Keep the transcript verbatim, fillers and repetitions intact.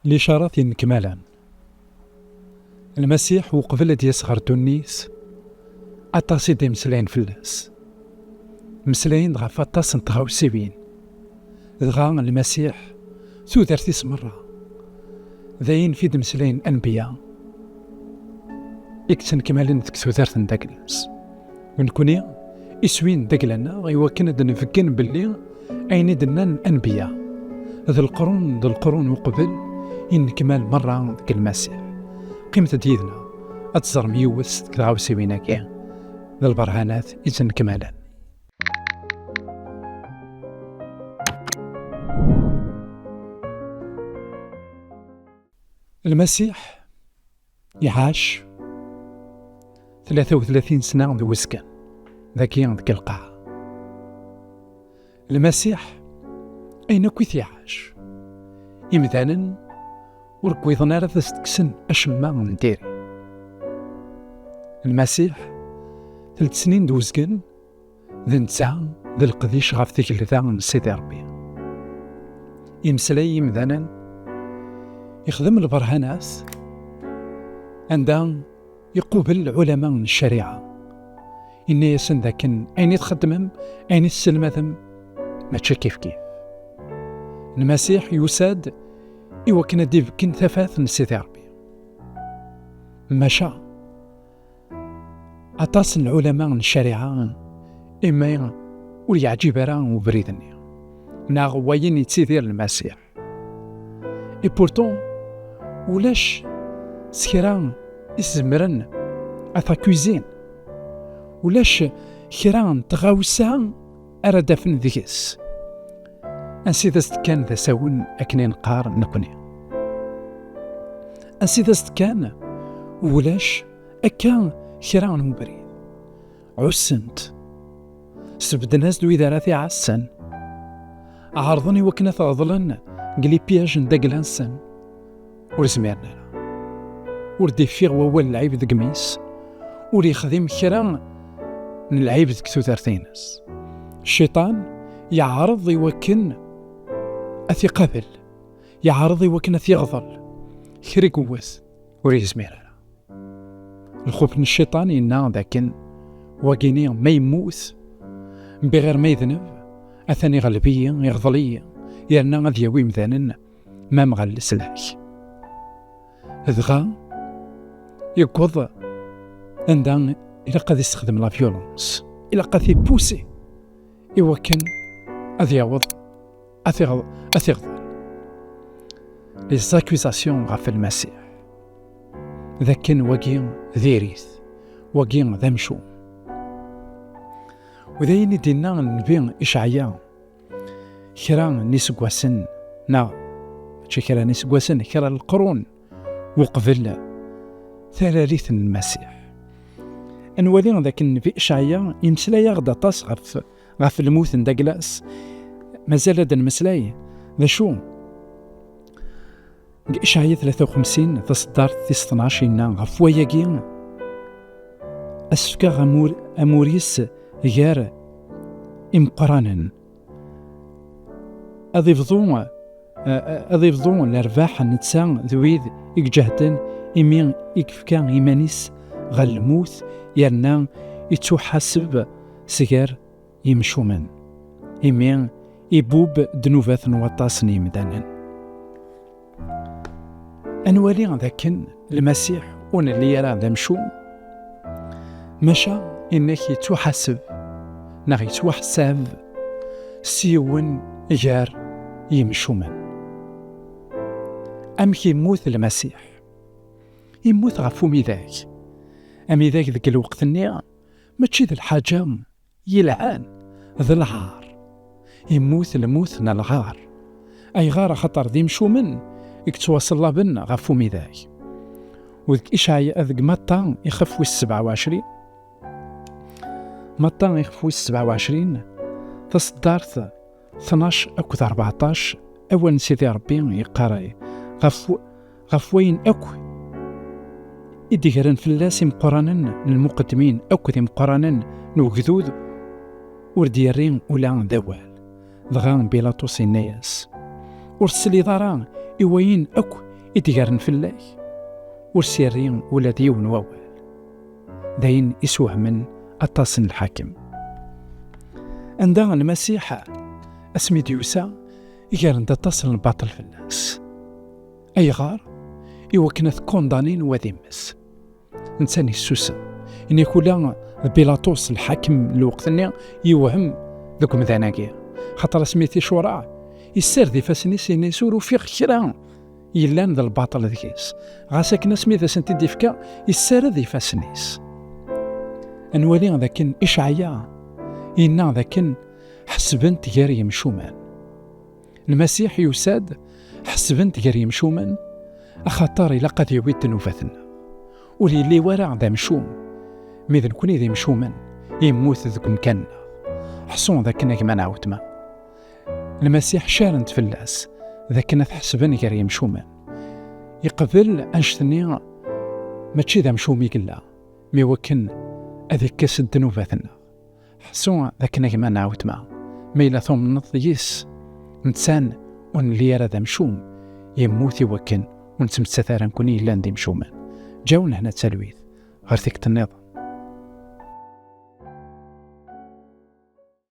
Licarat yennekmalen. Lmasiḥ, uqbel ad d-yas ɣer ddunit, aṭas i d-imeslayen fell-as. Meslayen-d ɣef aṭas n tɣawsiwin. Dɣa Lmasiḥ, tudert-is merra, d ayen fi d-meslayen anbiya i yettnekmalen deg tudert n dagla-s. U nekkni, iswi n dagla-nneɣ, i wakken ad d-nbeggen belli ayen i d-nnan anbiya, d leqrun, d leqrun uqbel i nnekmal merra deg Lmasiḥ. Qqimet-d yid-neɣ ad teẓrem yiwet seg tɣawsiwin-agi d lberhanat i ttnekmalen. Lmasiḥ iɛac tlata u tlatin sna d wezgen dagi deg lqaɛa. Lmasiḥ, ayen akk i t-iɛac, imdanen ur gwiḍen ara ad as-d-kksen acemma n diri. Lmasiḥ, telt snin d wezgen, d netta d leqdic ɣef tgelda n Sidi Ṛebbi. Imeslay i yimdanen, ixdem lberhanat, anda iqubel lɛulama n ccariɛa. Inna-yasen dakken ayen i txeddmem, ayen i tesselmadem, mačči kifkif. Lmasiḥ yusa-d i wakken ad d-ibeggen tafat n Sidi Ṛebbi. Maca, aṭas n lɛulama n ccariɛa, imi ur yeɛǧib ara ubrid-nni, neɣ wayen yettidir Lmasiḥ. Et pourtant, ulac s kra i s-zemren ad t-akuzin. Ulac kra n tɣawsa ara d-afen deg-s. Ansi d as-d-kkan d asawen akken i neqqar nekkni? Ansi d as-d-kkan? Ulac akka kra n ubrid. Ɛussen-t. Sbedden-as-d wid ara t-iɛassen. Ɛerḍen i wakken ad t-ɣeḍlen deg les pièges n dagla-nsen. Ur zmiren ara. Ur d-iffiɣ wawal n lɛib deg imi-s. Ur yexdim kra n lɛib deg tudert-ines. Cciṭan yeɛreḍ i wakken ad t-iqabel. Yeɛreḍ i wakken ad t-iɣḍel. Kra i yewwet, ur yezmir ara. Lxuf n cciṭan yenna dakken wagini ma yemmut, mbiɣir ma yedneb, atan iɣleb-iyi, iɣḍel-iyi, yerna ad yawi imdanen mam ɣer leslak. Dɣa yewweḍ anda ilaq ad yessexdem la violence, ilaq ad t-ipusi i wakken ad yaweḍ ad t-iɣ-, ad t-iɣḍel. Les accusations ɣef Lmasiḥ. D akken wagi d irit, wagi d amcum. U d ayen i d-inna nnbi Icɛaya kra n iseggasen, neɣ mačči kra n iseggasen, kra n leqrun uqbel talalit n Lmasiḥ. Ad nwali d akken nnbi Icɛaya imeslay-aɣ-d aṭas ɣef, ɣef lmut n dagla-s. Mazal ad d-nmeslay d acu? Deg Icɛaya tlata u xemsin, taṣeddart tis tnac, yenna ɣef wayagi: "Ad s-fkeɣ amur, amur-is gar imeqqranen." Ad ibḍu, a-, a-, ad ibḍu lerbaḥ netta d wid i iǧehden, imi i yefka iman-is ɣer lmut, yerna ittuḥaseb sgar yimcumen, imi ibubb ddnubat n waṭas n yimdanen. Ad nwali d akken Lmasiḥ ur nelli ara d amcum, maca inek yettuḥaseb neɣ yettwaḥsab s yiwen gar yimcumen. Amek yemmut Lmasiḥ? Yemmut ɣef umidag. Amidag deg lweqt-nni mačči d lḥaǧa yelhan, d lɛar. Yemmut lmut n lɛar. Ayɣer? Axaṭer d imcumen i yettwaṣellaben ɣef umidag. U deg Icɛaya, deg Matta ixef wis sebɛa u ɛecrin, Matta ixef wis sebɛa u ɛecrin, taṣeddart tnac akked rbeɛṭac, awal n Sidi Ṛebbi yeqqar ɣef, ɣef wayen akk i d-gren fell-as imeqqranen n lmuqeddmin akked imeqqranen n ugdud, ur d-yerri ula d awal. Dɣa Bilaṭus yenna-yas: "Ur tesliḍ ara i wayen akk i d-garen fell-ak, ur s-yerri ula d yiwen wawal. D ayen iswehmen aṭas n lḥakem. Anda Lmasiḥ, asmi d-yusa, garen-d aṭas n lbaṭel fell-as. Ayɣer? Iwakken ad t-kundanin wad-imes. Netta yessusem. Ini-k ula d Bilaṭus, lḥakem n lweqt-nni, yewhem deg umdan-agi. Xaṭer asmi t-icureɛ, issared ifassen-is, ini-as, "Ur ufiɣ kra yellan d lbaṭel deg-s." Ɣas akken asmi d asen-t-id-ifka, issared ifassen-is. Ad nwali d akken Icɛaya yenna d akken ḥesben-t gar yemcumen. Lmasiḥ yusa-d, ḥesben-t gar yemcumen, axaṭer ilaq ad yawi ddnubat-nneɣ. Ur yelli wara d amcum, mi d nekni d imcumen, yemmut deg umkan-nneɣ. Ḥṣu d akken a gma neɣ weltma, Lmasiḥ carent fell-as d akken ad t-ḥesben gar yemcumen. Yeqbel annect-nni, mačči d amcum i yella, mi wakken ad ikkes ddnubat-nneɣ. Ḥṣu d akken a gma neɣ weltma, ma yella tumneḍ yis, netta ur nelli ara d amcum, yemmut i wakken ur nettmettat ara nekni yellan d imcumen. Ǧaw lehna d talwit ɣer tikkelt nniḍen.